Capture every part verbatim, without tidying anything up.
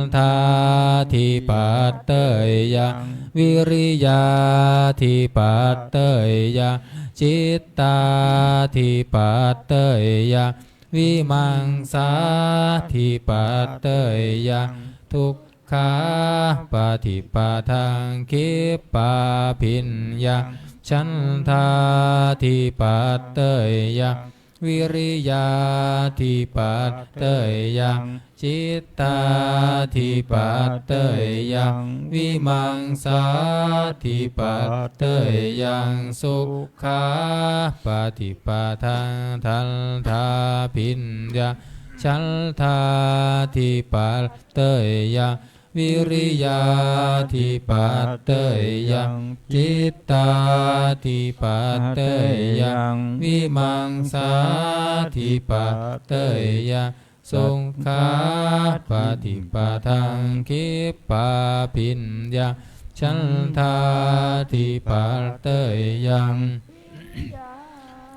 chandādhipateyya, vīriyādhipateyya, cittādhipateyya, vīmaṃsādhipateyya, dukkhāpaṭipadaṃ khippābhiññaṃ, chandādhipateyya, vīriyādhipateyya, cittādhipateyya, vīmaṃsādhipateyya, sukhāpaṭipadaṃ dandhābhiññaṃ, chandādhipateyya, vīriyādhipateyya, cittādhipateyya, vīmaṃsādhipateyya, sukhāpaṭipadaṃ khippābhiññaṃ, chandādhipateyya,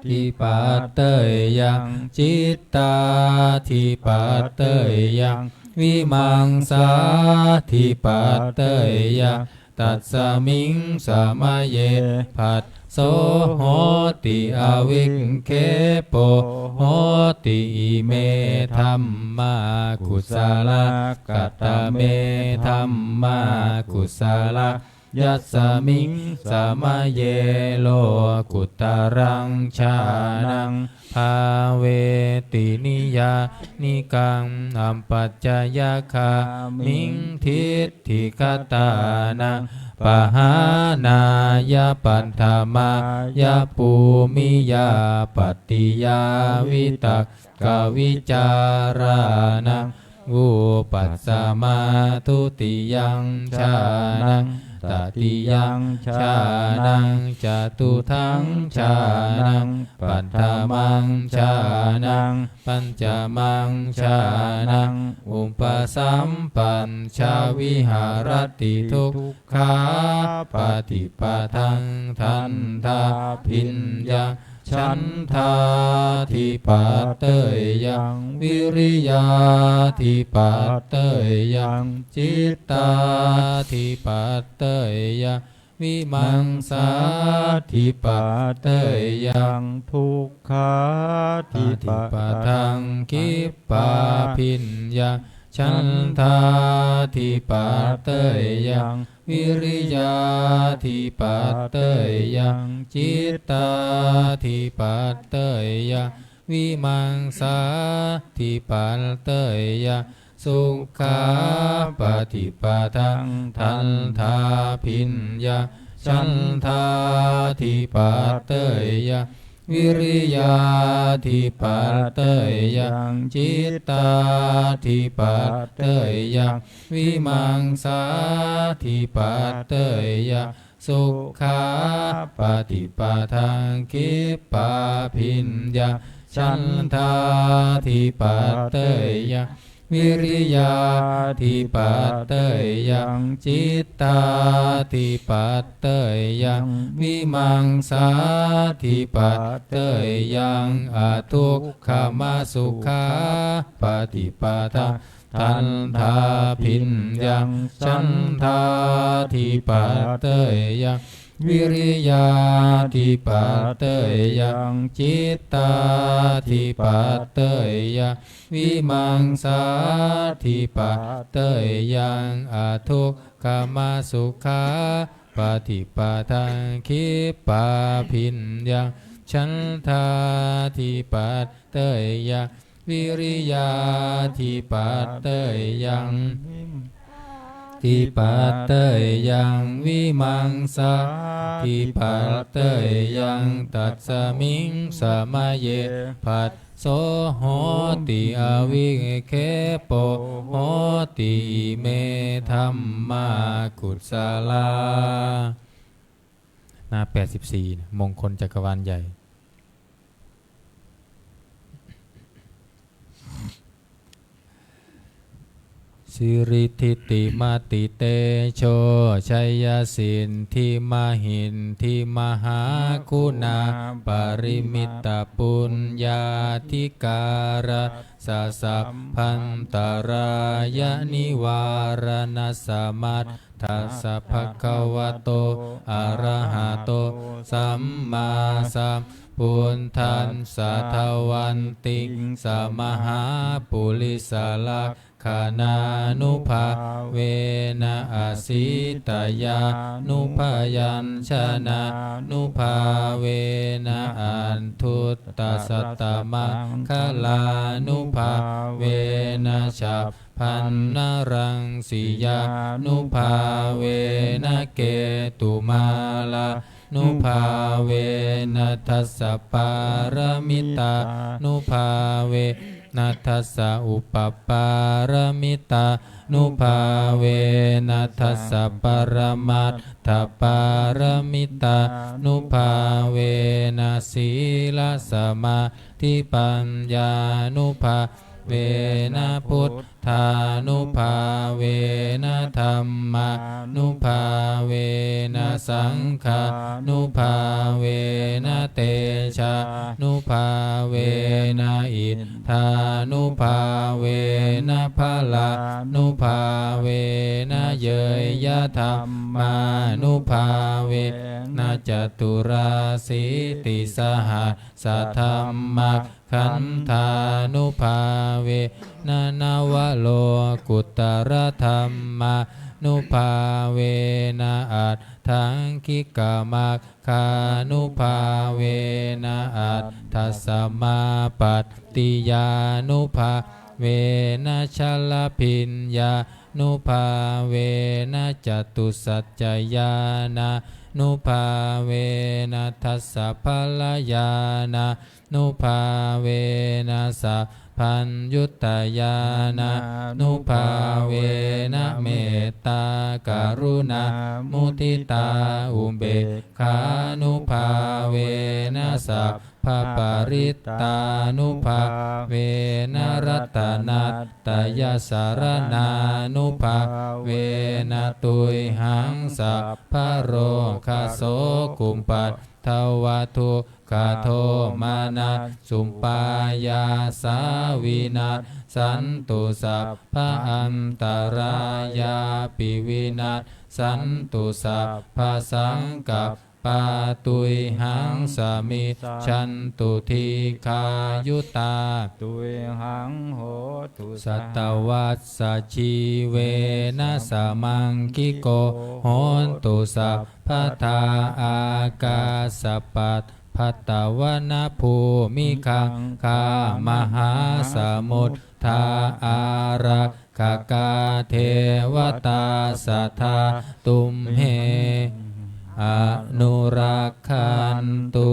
dipateyya, cittādhipateyya, vīmaṃsādhipateyya, tasmiṃ samaye phasso hoti avikkhepo hoti. Ime dhammā kusalā. Katame dhammā kusalā? Yasmiṃ samaye lokuttaraṃ jhānaṃ bhāveti niyyānikaṃ apacayagāmiṃ diṭṭhigatānaṃ pahānāya paṭhamāya bhūmiyā pattiyā vitakkavicārānaṃ vūpasamā dutiyaṃ jhānaṃ tatiyaṃ jhānaṃ catutthaṃ jhānaṃ paṭhamaṃ jhānaṃ pañcamaṃ jhānaṃ upasampajja viharati dukkhāpaṭipadaṃ dandhābhiññaṃ chandādhipateyyaṃ vīriyādhipateyyaṃ cittādhipateyyaṃ vīmaṃsādhipateyyaṃ dukkhāpaṭipadaṃ khippābhiññaṃ chandādhipateyyaṃ vīriyādhipateyyaṃ cittādhipateyyaṃ vīmaṃsādhipateyyaṃ sukhāpaṭipadaṃ dandhābhiññaṃ chandādhipateyyaṃ vīriyādhipateyyaṃ cittādhipateyyaṃ vīmaṃsādhipateyyaṃ sukhāpaṭipadaṃ khippābhiññaṃ chandādhipateyyaṃ vīriyādhipateyyaṃ cittādhipateyyaṃ vīmaṃsādhipateyyaṃ adukkhamasukhāpaṭipadaṃ dandhābhiññaṃ chandādhipateyyaṃ vīriyādhipateyyaṃ cittādhipateyyaṃ vīmaṃsādhipateyyaṃ adukkhamasukhāpaṭipadaṃ khippābhiññaṃ chandādhipateyyaṃ vīriyādhipateyyaṃ dhipateyyaṃ vīmaṃsādhipateyyaṃ tasmiṃ samaye phasso hoti avikkhepo hoti. Ime dhammā kusalā. หน้า แปดสิบสี่ มงคลจักรวาลใหญ่ เส Siridhitimatitejojayasiddhimahiddhimahāguṇāparimitapuññādhikārassa sabbantarāyanivāraṇasamatthassa bhagavato arahato sammāsambuddhassa dvattiṃsamahāpurisala khaṇānubhāvena asītyānubyañjanānubhāvena aṭṭhuttasatamaṅgalānubhāvena chabbaṇṇaraṃsiyānubhāvena ketumālā nubhāvena dasapāramitānubhāvena dasaupapāramitānubhāvena dasaparamatthapāramitānubhāvena sīlasamādhipaññānubhā vena buddhānubhāvena dhammānubhāvena saṅghānubhāvena tejānubhāvena iddhānubhāvena balānubhāvena ñeyyadhammānubhāvena caturāsītisahas khandhānubhāvena navalokuttaradhammānubhāvena aṭṭhaṅgikamaggānubhāvena aṭṭhasamāpattiyānubhāvena chaḷabhiññānubhāvena catusaccañāṇānubhāvena dasabalañāṇā nubhāvena sabbaññutañāṇānubhāvena mettākaruṇāmuditāupekkhānubhāvena sabbaparittānubhāvena ratanattayasaraṇānubhāvena tuyhaṃ sabbarogasokupaddavadukkha domanassupayassā vinassantu, sabbaantarāyāpi vinassantu, sabbasaṅkappā tuyhaṃ samijjhantu, dīghāyutā tuyhaṃ hotu satavassajīvena, samaṅgiko hotu sabbadā. Ākāsapabbatavanabhūmigaṅgāmahāsamuddā ārakkhakā devatā sadā tumhe anurakkhantu.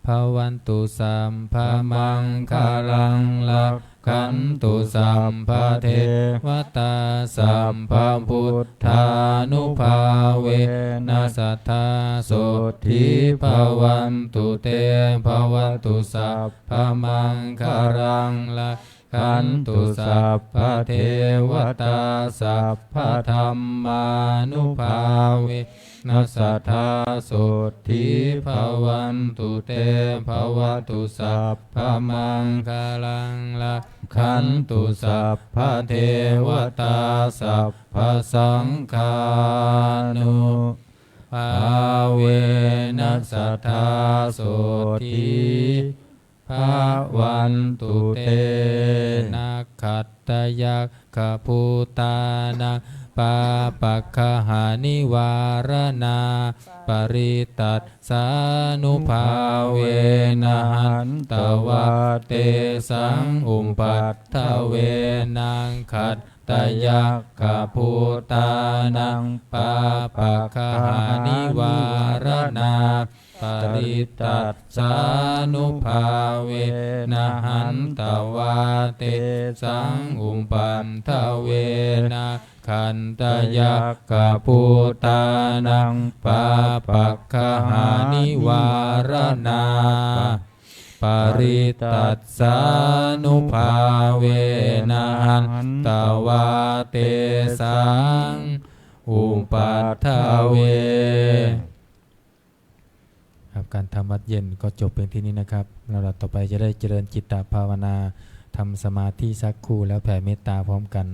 Bhavatu sabbamaṅgalaṃ, rakkhantu sabbadevatā, sabbabuddhānubhāvena sadā sotthī bhavantu te. Bhavatu sabbamaṅgalaṃ, rak khantu sabbadevatā, sabbadhammānubhāvena sadā sotthī bhavantu te. Bhavatu sabbamaṅgalaṃ, rakkhantu sabbadevatā, sabbasaṅghānubhāvena sadā sotthī bhavantu te. Nakkhattayakkhabhūtānaṃ pāpaggahanivāraṇā parittassānubhāvena hantvā tesaṃ upaddave. Nakkhattayakkhabhūtānaṃ pāpaggahanivāraṇā parittassānubhāvena hantvā tesaṃ upaddave. Nakkhattayakkhabhūtānaṃ pāpaggahanivāraṇā parittassānubhāvena hantvā tesaṃ upaddave. ครับ การทำวัตรเย็นก็จบเพียงที่นี้นะครับ ลำดับต่อไปจะได้เจริญจิตตภาวนา ทำสมาธิสักครู่แล้วแผ่เมตตาพร้อมกัน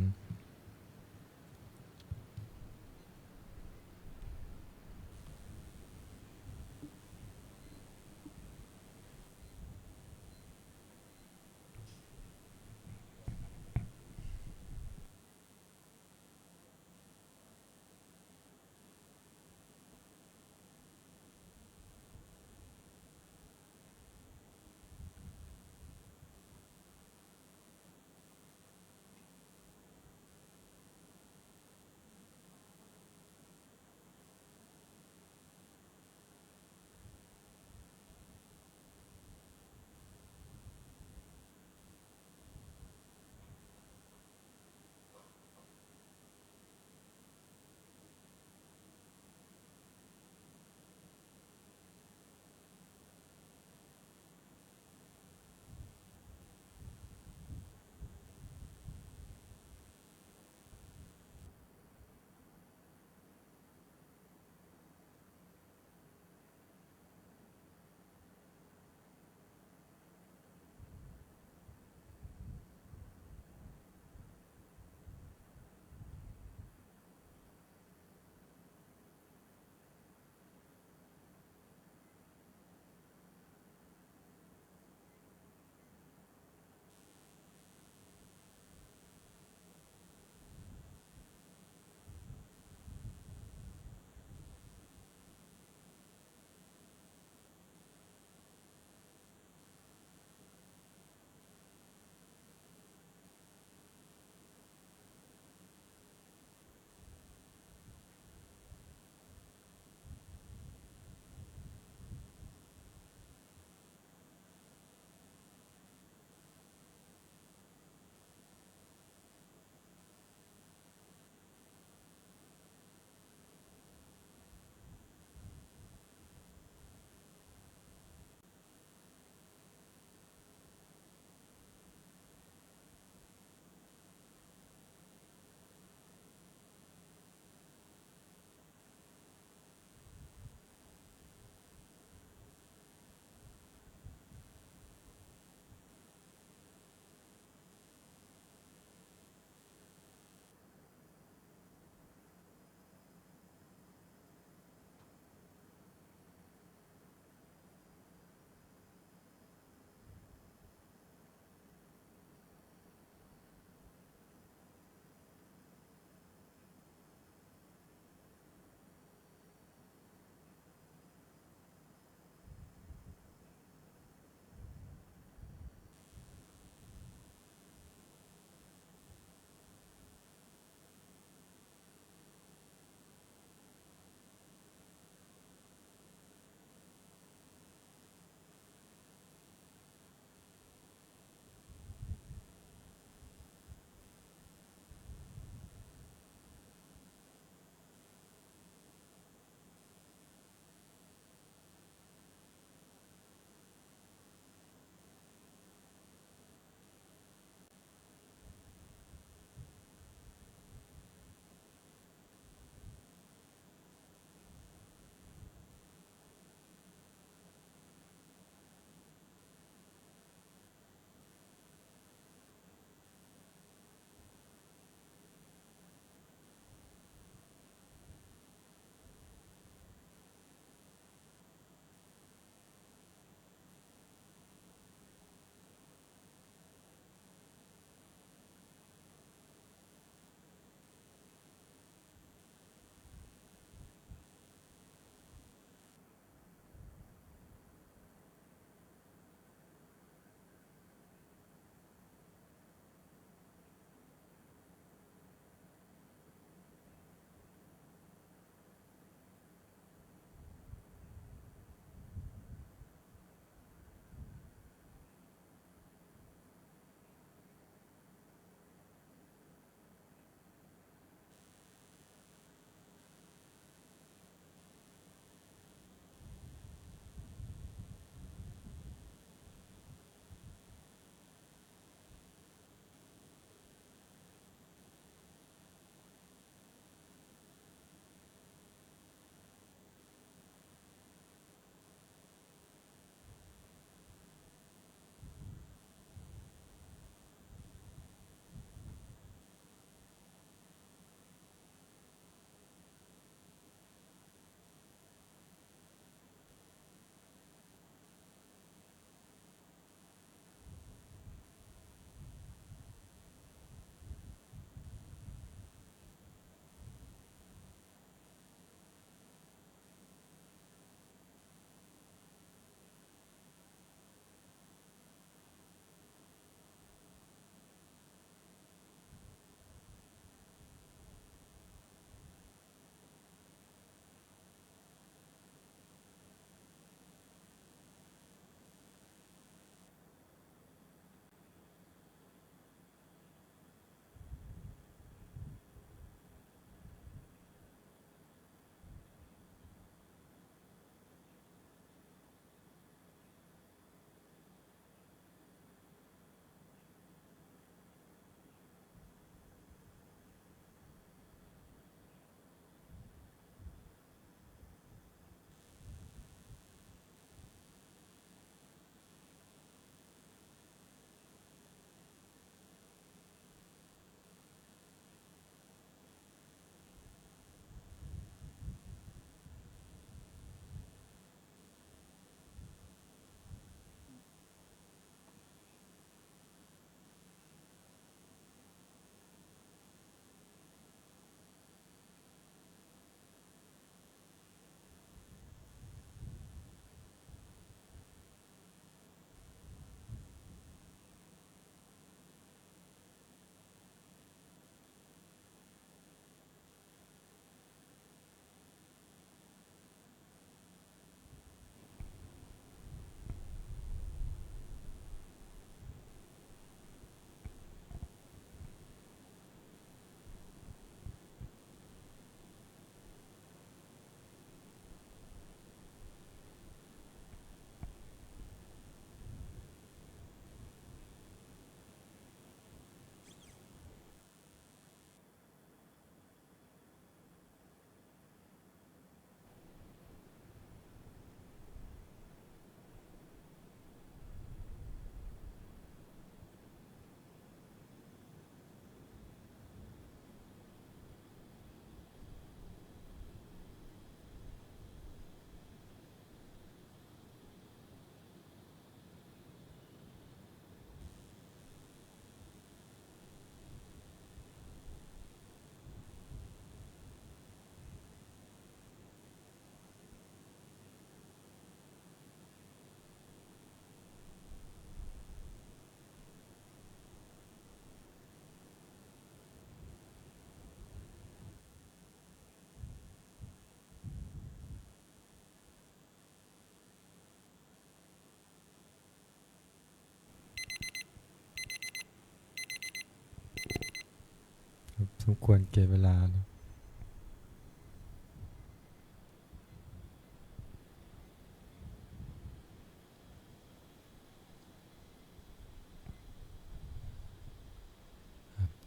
สมควรแก่เวลาแล้ว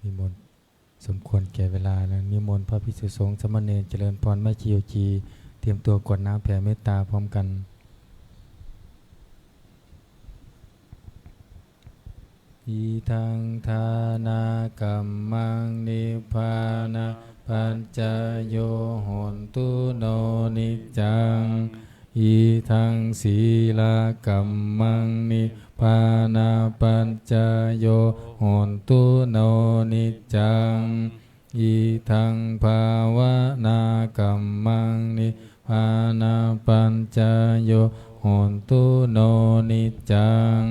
นิมนต์ สมควรแก่เวลาแล้ว นิมนต์พระภิกษุสงฆ์สามเณรเจริญพรแม่ชี โยคี เตรียมตัวกรวดน้ำแผ่เมตตาพร้อมกัน Idaṃ dānakammaṃ nibbānapaccayo hotu no niccaṃ. Idaṃ sīlakammaṃ nibbānapaccayo hotu no niccaṃ. Idaṃ bhāvanākammaṃ nibbānapaccayo hotu no niccaṃ.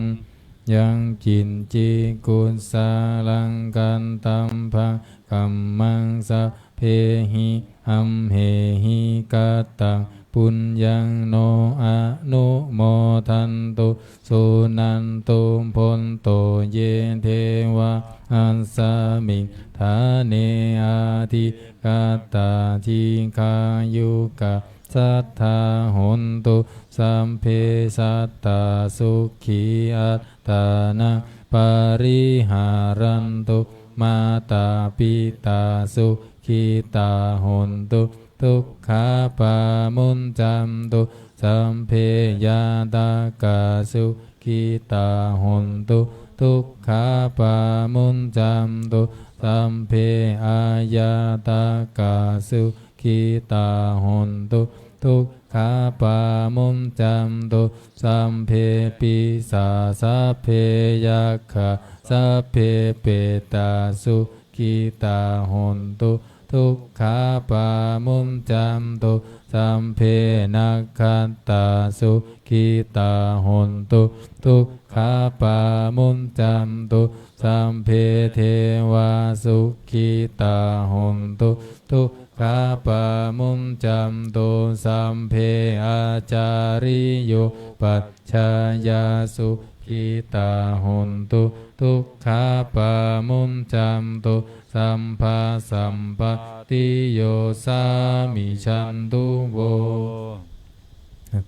Yaṃ kiñci kusalaṃ katammaṃ kammaṃ sabbehi amhehi kataṃ puññaṃ no anumodantu suṇantu bhonto ye devā asmiṃ ṭhāne adhigatā dīghāyukā sadā hontu sabbe sattā sukhī attānaṃ pariharantu. Mātā pitā sukhitā hontu dukkhā pamuñcantu. Sabbe ñātakā sukhitā hontu dukkhā pamuñcantu. Sabbe aññātakā sukhitā hontu dukkhā pamuñcantu. Sabbe pisā sabbe yakkhā sabbe petā sukhitā hontu dukkhā pamuñcantu. Sabbe nakkhattā sukhitā hontu dukkhā pamuñcantu. Sabbe devā sukhitā hontu dukkhā pamuñcantu. Sabbe ācariyupajjhāyā sukhitā hontu dukkhā pamuñcantu. Sabbasampattī yo sāmi chantu vo.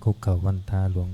คุกเข่าวันทาหลวง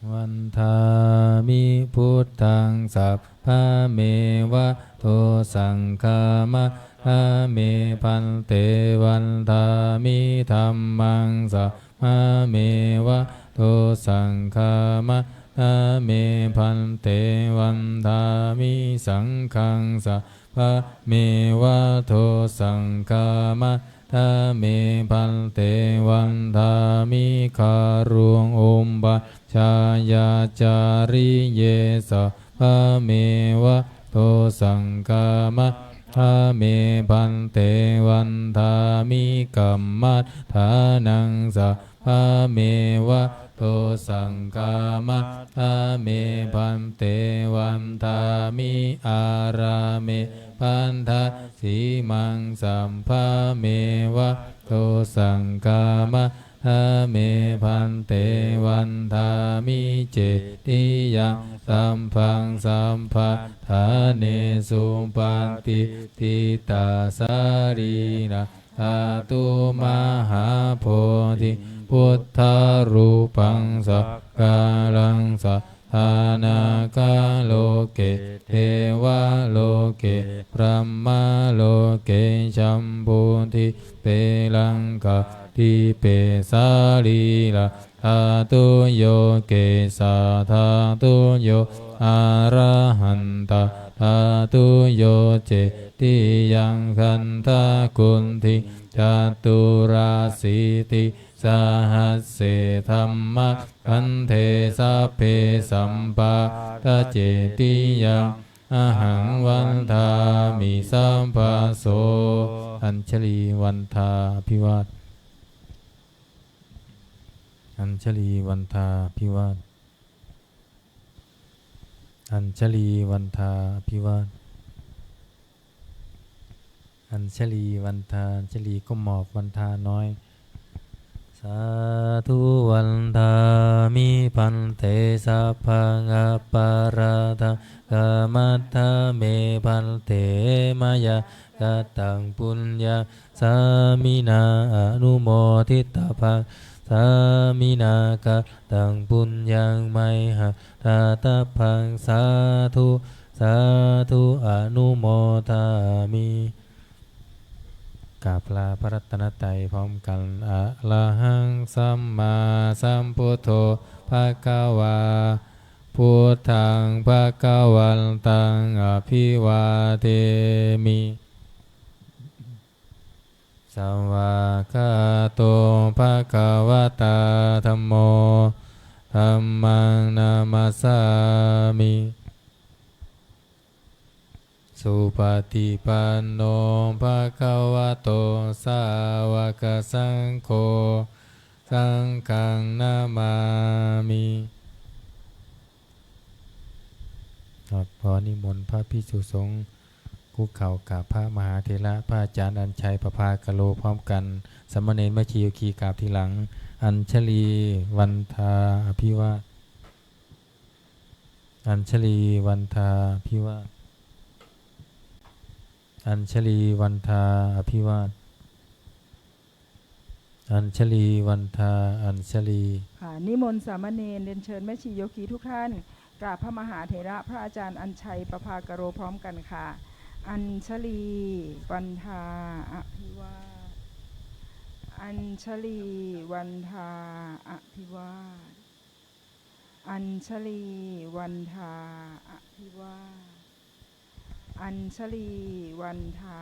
Vandāmi buddhaṃ sabbameva dosaṃ khamatha me bhante. Vandāmi dhammaṃ sabbameva dosaṃ khamatha me bhante. Vandāmi saṅghaṃ sabbameva dosaṃ khamatha me bhante. Vandāmi guruṃ upajjhāyācariye sabbameva dosaṃ khamatha me bhante. Vandāmi kammaṭṭhānaṃ sabbameva dosaṃ khamatha me bhante. Vandāmi ārāme baddhasīmaṃ sabbameva dosaṃ khamatha me bhante. Vandāmi cetiyaṃ sabbaṃ sabbaṭṭhānesu patiṭṭhitā sarīrā dhātu mahābodhiṃ buddharūpaṃ sakkāraṃ sadā nāgaloke devaloke brahmaloke jambudīpe laṅkādīpe sarīrā dhātuyo kesathātuyo arahantathātuyo cetiyaṃ gandhakuṭiṃ caturāsītisahasсе dhammakkhandhe sabbe sampādacetiyaṃ ahaṃ vandāmi sabbaso. Añjalī vandā abhivād Añjalī vandā abhivād Añjalī vandā abhivād Añjalī vandā อัญชลีก้มหมอบ วันทาน้อย Sādhu vandāmi bhante, sabbaṃ aparādhaṃ khamatha me bhante. Mayā kataṃ puññaṃ sāminā anumoditabbaṃ, sāminā kataṃ puññaṃ mayhaṃ dātabbaṃ. Sādhu sādhu, anumodāmi. กราบลาพระรัตนตรัยพร้อมกัน Arahaṃ sammāsambuddho bhagavā, buddhaṃ bhagavantaṃ abhivādemi. Svākkhāto bhagavatā dhammo, dhammaṃ namassāmi. Supaṭipanno bhagavato sāvakasaṅgho, saṅghaṃ namāmi. ครับ ขอนิมนต์พระภิกษุสงฆ์คุกเข่ากราบพระมหาเถระ พระอาจารย์อัญชัย ประภาคโร พร้อมกัน สามเณรแม่ชีโยคีกราบทีหลัง Añjalī vandā abhivā Añjalī vandā abhivā Añjalī vandā abhivā Añjalī vandā Añjalī. ค่ะ นิมนต์สามเณรเรียนเชิญแม่ชีโยคีทุกท่าน กราบพระมหาเถระพระอาจารย์อัญชัย ประภาคโร พร้อมกันค่ะ Añjalī vandā abhivā Añjalī vandā abhivā Añjalī vandā abhivā Añjalī vandā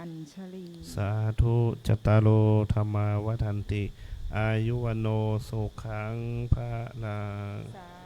Añjalī. Sādhu. Cattāro dhammā vaḍḍhanti, āyu vaṇṇo sukhaṃ balaṃ. Sādhu.